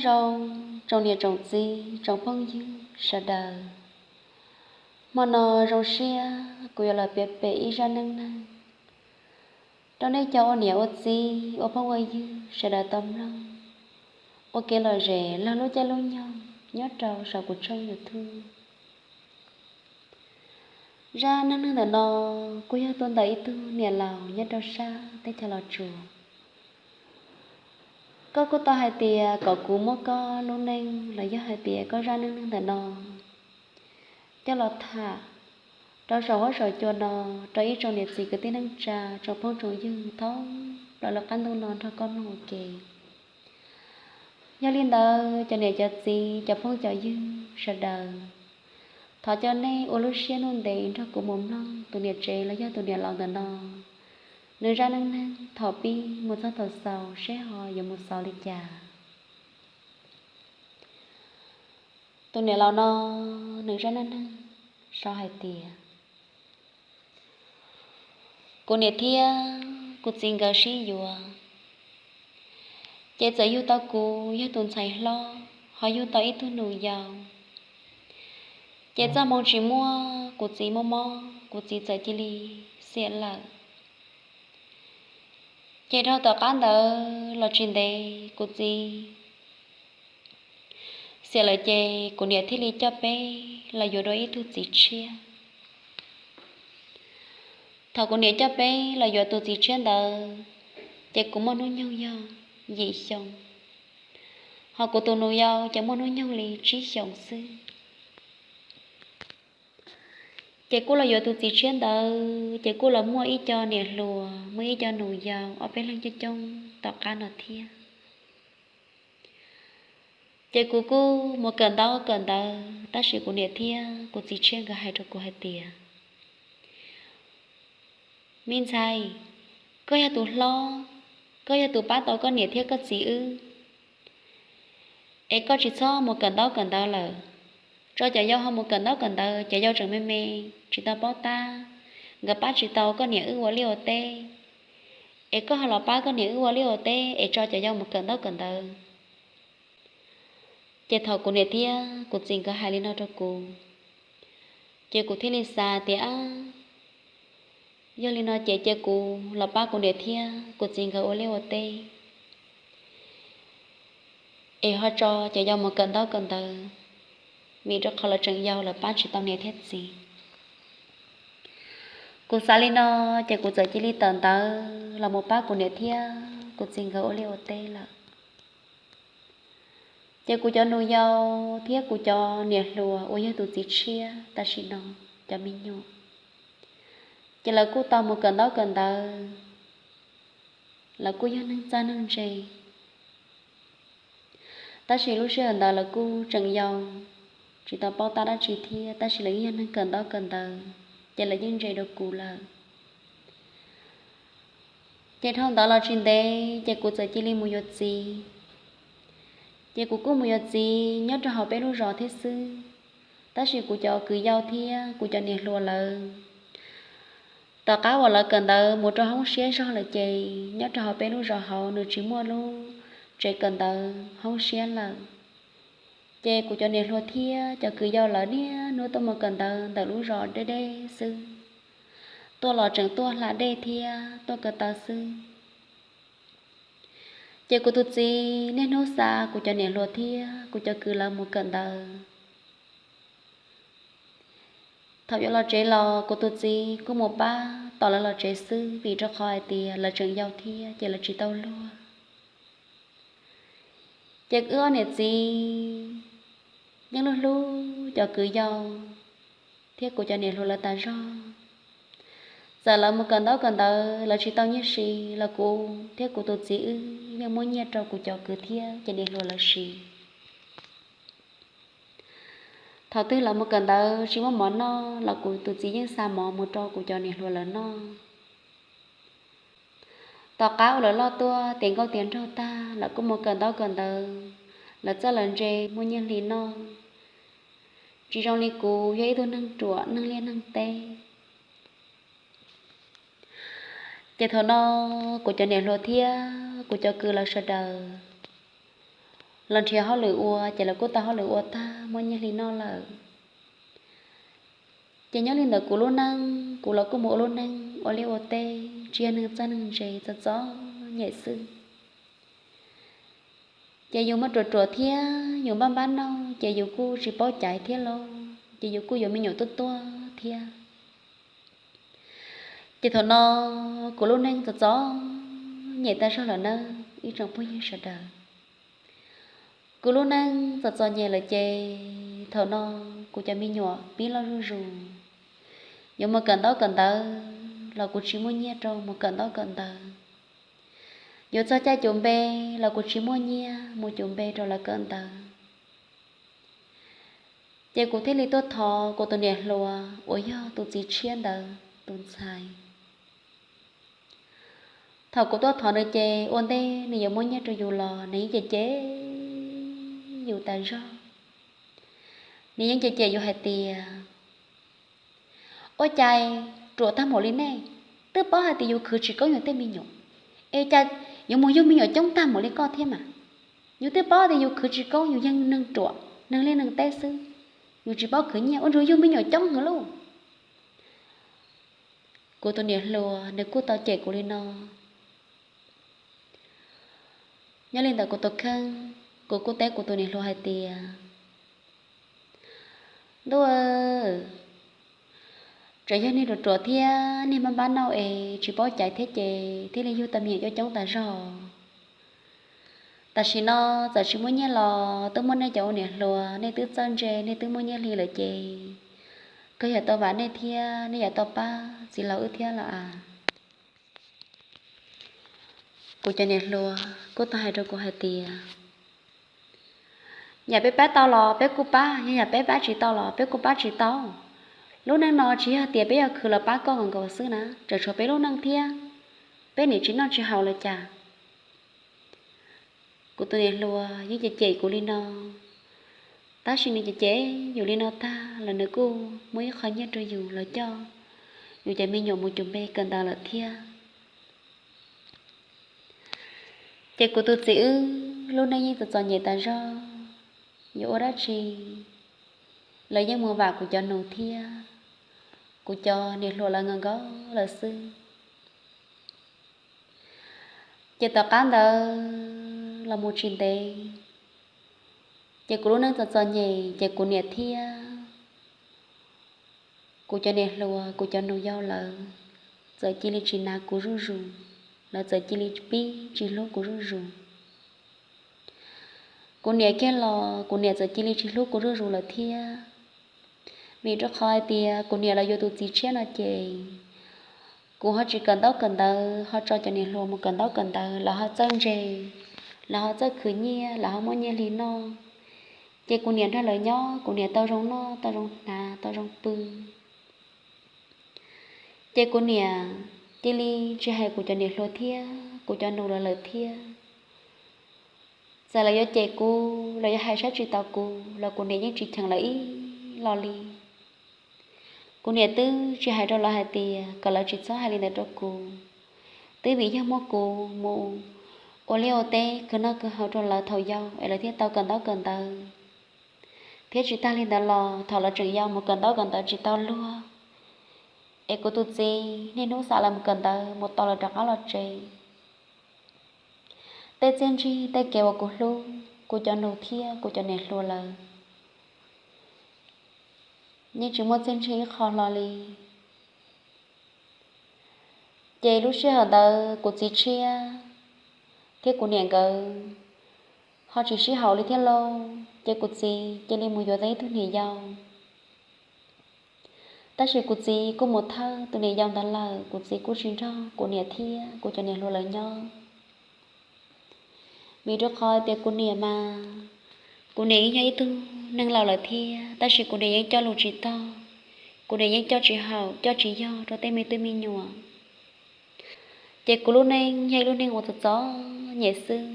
Zoo, tsoom niam tsoom txiv tsoom phooj ywg sawv daws, hmo no zoo siab kuv yuav los piav pem ib zaj neej neeg rau nej cov ua niam ua txiv ua phooj ua ywg sawv daws tau mloog ua kev lom zem log lub caij lub nyoog nyob rau saum kuv tshooj YouTube. Zaj neej neeg ntawm no kuj yog tuaj ntawm ib tug niam laus nyob rau sab teb chaws Los Tsuas. Koj kuj tau hais tias kom kuv muab koj lub neej los yog hais tias koj zaj neej neeg ntawm no coj los tham rau saum huab saum cua no rau ib tsoom niam txiv kwv tij neej tsa tsoom phooj tsoom ywg thoob plaws lub qab ntuj no nrog koj mloog ua ke. Yog li ntawd cov niam cov txiv cov phooj cov ywg sawv daws, thov coj nej ua lub siab ntev nrog kuv mus mloog tus niam tsev los yog tus niam laus ntawm no nws zaj neej neeg thaum pib mus txog thaum xaus seb ho yuav mus xaus li cas. Tus niam laus no nws zaj neej neeg sau hais tias, kuv niam thiab kuv txiv nkawd sib yuav, ces txawm yug tau kuv yog tus ntxhais hlob ho yug tau ib tug nus yau. Ces txoj hmoo tsis muaj, kuv txiv mob mob kuv txiv txawm cia li xiam lawm. Ces dhau tom qab ntawd los tsis ntev kuv txiv xiam lawm ces kuv niam thiaj li coj peb los yuav dua ib tug txiv tshiab. Thaum kuv niam coj peb los yuav tus txiv tshiab ntawd, ces kuv muaj hnub nyoog yog yim xyoo, ho kuv tus nus yau ces muaj hnub nyoog li tsib xyoos xwb. Ces kuj los yuav tus txiv tshiab ntawd ces kuj los muaj ib co niam hluas muaj ib co nus yau ob peb leeg coob coob tom qab no thiab. Ces kuv kuj mus kawm ntaub kawm ntawv tab sis kuv niam thiab kuv txiv tshiab nkawd hais rau kuv hais tias, me ntxhais, koj yog tus hlob, koj yog tus pab tau koj niam thiab koj txiv wb, es koj tsis txhob mus kawm ntaub kawm ntawv lawm. Tso cov yau ho mus kawm ntaub kawm ntawv, cov yau tseem me me tsis tau paub tab, nkawd pab tsis tau koj niam wb ua liaj ua teb, es koj ho los pab koj niam wb ua liaj ua teb es tso cov yau mus kawm ntaub kawm ntawv. Ces thaum kuv niam thiab kuv txiv nkawd hais li no rau kuv, ces kuv thiaj li xav tias, yog li no ces cia kuv los pab kuv niam thiab kuv txiv nkawd ua liaj ua teb, es ho tso cov yau mus kawm ntaub kawm ntawv, vim rau qhov lawv tseem yau lawv pab tsis tau niam thiab txiv. Kuv xav li no, ces kuv txawm cia li tawm ntawv los mus pab kuv niam thiab kuv txiv nkawd ua liaj ua teb lawm. Ces kuv cov nus yau thiab kuv cov niam hluas uas yog tus txiv tshiab tam sim no cov me nyuam, ces lawv kuj tau mus kawm ntaub kawm ntawv, lawv kuj yog neeg txawj neeg ntse. Tab sis lub sij hawm ntawd lawv kuj tseem yau, tsis tau paub tab dab tsi thiab, tab sis lawv yeej yog neeg kawm ntaub kawm ntawv, ces lawv yeej ntse dua kuv lawm. Ces dhau ntawd los tsis ntev ces kuv txawm cia li mus yuav txiv. Ces kuv kuj mus yuav txiv nyob rau hauv peb lub zos thiab xwb, tab sis kuv cov kwv yau thiab kuv cov niam hluas lawv, tom qab uas lawv kawm ntawv mus rau hoob siab zog lawm ces nyob rau hauv peb lub zos hauv nws tsis muaj lub tsev kawm ntawv hoob siab lawm. Ces kuv cov niam hluas thiab cov kwv yau lawv niaj hnub tuaj mus kawm ntawv ntawm lub zos deb deb xwb, tuaj los tseem tuaj hla dej thiab tuaj ko taw xwb. Ces kuv tus txiv niaj hnub xa kuv cov niam hluas thiab kuv cov kwv lawv mus kawm ntawv. Thaum yuav los tsev los kuv tus txiv kuj mus pab tos lawv los tsev xwb, vim rau qhov hais tias lawv tseem yau thiab ces lawv tsis tau luag. Ces wb ob niam txiv yeej hlub hlub cov kwv yau thiab kuv cov niam hluas lawv tas zog. Txawm lawv mus kawm ntaub kawm ntawv lawv tsis tau nyiaj siv los kuv thiab kuv tus txiv wb yeej muab nyiaj rau kuv cov kwv thiab cov niam hluas lawv siv. Thaum twg lawv mus kawm ntawv tsis muaj mov noj los kuv tus txiv yeej xa mov mus rau kuv cov niam hluas lawv noj. Tom qab uas lawv loj tuaj tiav nkauj tiav nraug tag lawv kuj mus kawm ntaub kawm ntawv, lawv txawj lawv ntse muaj nyiaj hli noj, tsis zoo li kuv yog ib tug neeg ruam neeg liaj neeg teb. Ces thaum no kuv cov niam hluas thiab kuv cov kwv lawv sawv daws los nrhiav hauj lwm ua ces lawv kuj tau hauj lwm ua tag muaj nyiaj hli noj lawm. Ces nyob li ntawd kuv lub neej, kuv los kuj mus ua lub neej ua liaj ua teb, tsis yog neeg txawj neeg ntse, txom txom nyem xwb. Ces yus muaj ruam ruam thiab yus npab npab nauj ces yus kuj tsis paub caiv thiab lauj, ces yus kuj yuav me nyuam tuaj tuaj thiab. Ces thaum no kuv lub neej txom txom nyem tag zog lawm nawb ib tsoom phooj ywg sawv daws. Kuv lub neej txom txom nyem lawm ces thaum no kuv cov me nyuam pib loj zuj zus, yuav mus kawm ntaub kawm ntawv los kuv tsis muaj nyiaj rau mus kawm ntaub kawm ntawv. Yuav txog caij cum npe los kuv tsis muaj nyiaj mus cum npe rau lawv kawm ntawv. Ces kuv thiaj li tuaj thov kuv tus niam hluas uas yog tus txiv tshiab ntawd tus ntxhais. Thaum kuv tuaj thov nws ces ua ntej nws yuav muab nyiaj rau yus los nws yeej cem cem yus tas zog. Nws yeej cem cem yus hais tias, ua cas ruam tag npaum li nej, twb paub hais tias yus khwv tsis koob yus tej me nyuam, es cas yuav mus yug me nyuam coob tag npaum li koj thiab mas. Yus twb paub tias yus khwv tsis koob, yus yeej neeg ruam neeg liaj neeg teb xwb, yus tsis paub khwv nyiaj ua tsuas yug me nyuam coob heev lauj. Kuv tus niam hluas nws kuj tau cem kuv li no. Nyob li ntawd kuv tus kheej, kuv kuj teb kuv tus niam hluas hais tias, ntuj, tsuas yog niag ruam ruam thiab niag npab npab nauj es tsis paub caiv thiab ces thiaj li yug tau me nyuam coob coob tas zog. Tam sim no txawm tsis muaj nyiaj los twb muaj nej cov ua niam hluas, nej twb txawj ntse, nej twb muaj nyiaj hli lawm ces kawg yog tau vam nej thiab nej yuav tau pab txiv laus wb thiab los as. Kuv cov niam hluas kuj tau hais rau kuv hais tias, yam peb pab tau los peb kuj pab, yog yam peb pab tsis tau los peb kuj pab tsis tau. Lub neej no tsis yog tias peb yog khwv los pab koj nkaus nkaus xwb na, tseem tshuav peb lub neej thiab, peb niam tsis noj tsis haus los cas. Kuv tus niam hluas yeej cem cem kuv li no, tab sis nws cem cem yus li no tag los nws kuj muab ib qho nyiaj rau yus los coj yus cov me nyuam mus cum npe kawm ntawv lawm thiab. Ces kuv tus txiv wb lub neej yeej txom txom nyem tas zog, yuav ua dab tsi los yeej mus vam kuv cov nus thiab kuv cov niam hluas lawv nkaus nkaus lawm xwb. Ces tom qab ntawd los mus tsis ntev, ces kuv lub neej txom txom nyem ces kuv niam thiab kuv cov niam hluas, kuv cov nus yau lawv txawm cia li tsis hnav kuv zuj zus, lawv txawm cia li pib tsis hlub kuv zuj zus. Kuv niam kiag los kuv niam txawm cia li tsis hlub kuv zuj zus lawm thiab. Vim rau qhov hais tias kuv niam los yuav tus txiv tshiab no ces kuv ho tsis kawm ntaub kawm ntawv, ho tso cov niam hluas mus kawm ntaub kawm ntawv, lawv ho txawj ntse, lawv ho txawj khwv nyiaj, lawv ho muaj nyiaj hli noj. Ces kuv niam nrog lawv nyob, kuv niam tau zoo noj, tau zoo hnav, tau zoo pw. Ces kuv niam cia li tsis hais kuv cov niam hluas thiab kuv cov nus lawv lawm thiab. Txawm lawv yuav cem kuv, lawv yuav hais saib tsis taus kuv los kuv niam yeej tsis cheem lawv ib los li. Kuv niam twb tsis hais rau lawv hais tias kom lawv tsis txhob hais li ntawd rau kuv, twb vim yog muab kuv mus ua liaj ua teb khwv noj khwv haus rau lawv thaum yau es lawv thiaj tau kawm ntaub kawm ntawv. Thiab tsis tag li ntawd los thaum lawv tseem yau mus kawm ntaub kawm ntawv tsis tau luag, es kuv tus txiv niaj hnub xa lawv mus kawm ntawv mus tos lawv rov qab los tsev. Tej txiaj ntsig tej kev uas kuv hlub kuv cov nus thiab kuv cov niam hluas lawm yeej tsis muaj txiaj ntsig ib qho hlo li. Ces lub sij hawm ntawd kuv txiv tshiab thiab kuv niam nkawd ho tsis sib haum li thiab lauj, ces kuv txiv cia li mus yuav tau ib tug niam yau. Tab sis kuv txiv kuj mus thawj tus niam yau ntawd lawm, kuv txiv kuj tsis nrog kuv niam thiab kuv cov niam hluas lawv nyob. Vim rau qhov tias kuv niam mas, kuv niam yeej yog ib tug neeg laus lawm thiab, tab sis kuv niam yeej coj lus tsis tog, kuv niam yeej coj tsis haum coj tsis yog rau tej me tub me nyuam. Ces kuv lub neej yog ib lub neej uas txom txom nyem xwb.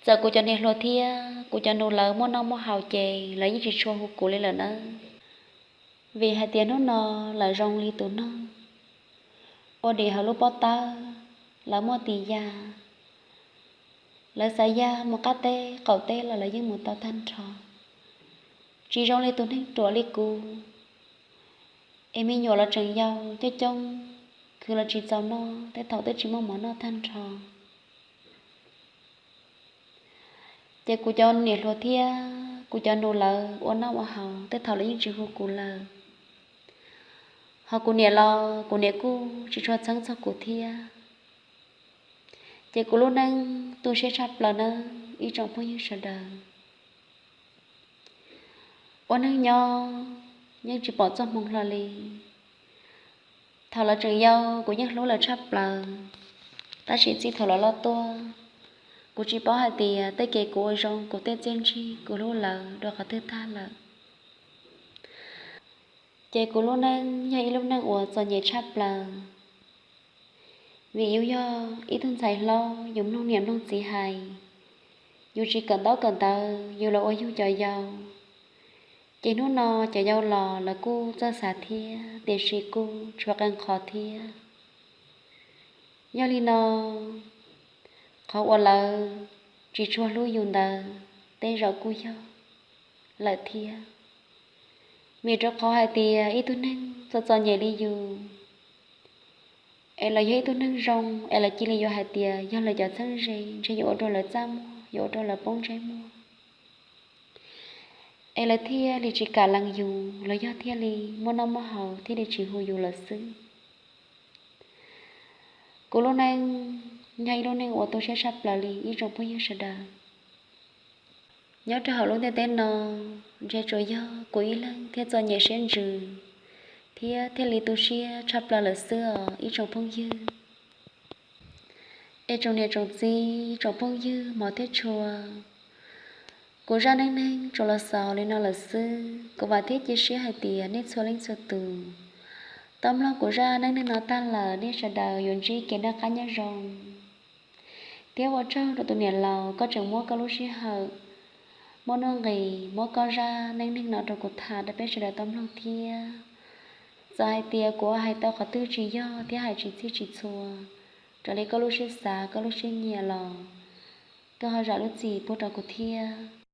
Txawm kuv cov niam hluas thiab kuv cov nus lawv muaj noj muaj haus ces lawv yeej tsis tshua hu kuv li lawm nawb. Vim hais tias hnub no lawv zoo li tus noog ua dim hauv lub pob tawb, lawv muaj tis ya, Lawv xav yag mus qab teb qaum teb los lawv yeej mus tau tag nrho. Tsis zoo li tus neeg ruam li kuv, es me nyuam los tseem yau coob coob, khwv los tsis txaus noj, tej thaum twb tsis muaj mov noj tag nrho. Ces kuv cov niam hluas thiab kuv cov nus lawv ua noj ua haus, tej thaum lawv yeej tsis hu kuv lawm. Ho kuv niam los kuv niam kuj tsis tshua txheeb txog kuv thiab. Ces kuv lub neej tu siab tshaj plaws nawb ib tsoom phooj ywg sawv daws. Ua neej nyob yeej tsis pom txoj hmoo hlo li. Thaum lawv tseem yau kuv yeej hlub lawv tshaj plaws, tab sis txij thaum lawv loj tuaj, kuv tsis paub hais tias tej kev kuv ua zoo, kuv tej txiaj ntsig kuv hlub lawv dua qhov twg tag lawm. Ces kuv lub neej yog ib lub neej uas txom nyem tshaj plaws, vim yus yog ib tug ntxhais hlob, yus mloog niam mloog txiv hais, yus tsis kawm ntaub kawm ntawv, yus los ua yug cov yau. Ces hnub no cov yau los lawv kuj txawj xav thiab, tiam sis kuj tshuav qee qhov thiab. Yog li no, qhov uas lawv tsis tshua hlub yus ntawd tej zaum kuj yog lawm thiab. Vim rau qhov hais tias ib tug neeg txom txom nyem li yus, es lawv yog ib tug neeg zoo, es lawv cia li yuav hais tias yog lawv cov txheeb ze, ntshe yuav ua rau lawv txaj muag, yuav ua rau lawv poob ntsej muag, es lawv thiaj li tsis kam lees yus, los yog thiaj li muaj noj muaj haus thiaj li tsis hu yus lawm xwb. Kuv lub neej yog ib lub neej uas tu siab tshaj plaws li ib tsoom phooj ywg sawv daws. Nyob rau hauv lub ntiaj teb no, ntshe tsuas yog kuv ib leeg thiaj txom nyem siab ntsws, thiab thiaj li tu siab tshaj plaws lawm xwb os ib tsoom phooj ywg. Es tsoom niam tsoom txiv, tsoom phooj ywg hmov thiab tshua, kuv zaj neej neeg tsuas los xaus li no lawm xwb. Kuv vam thiab cia siab hais tias nej txhua leej txhua tus tau mloog kuv zaj neej neeg no tag lawm, nej sawv daws yuav ntsib kev noj qab nyob zoo. Thiab ua tsaug rau tus niam laus, koj tseem muab koj lub sij hawm, muab nuj nqis, muab koj zaj neej neeg no rau kuv tham rau peb sawv daws tau mloog thiab. Txawm hais tias kuv hais tau qhov twg tsis yog thiab hais tsis txhij tsis txhua raws li koj lub siab xav koj lub siab nyiam los, koj ho zam lub txim pub rau kuv thiab.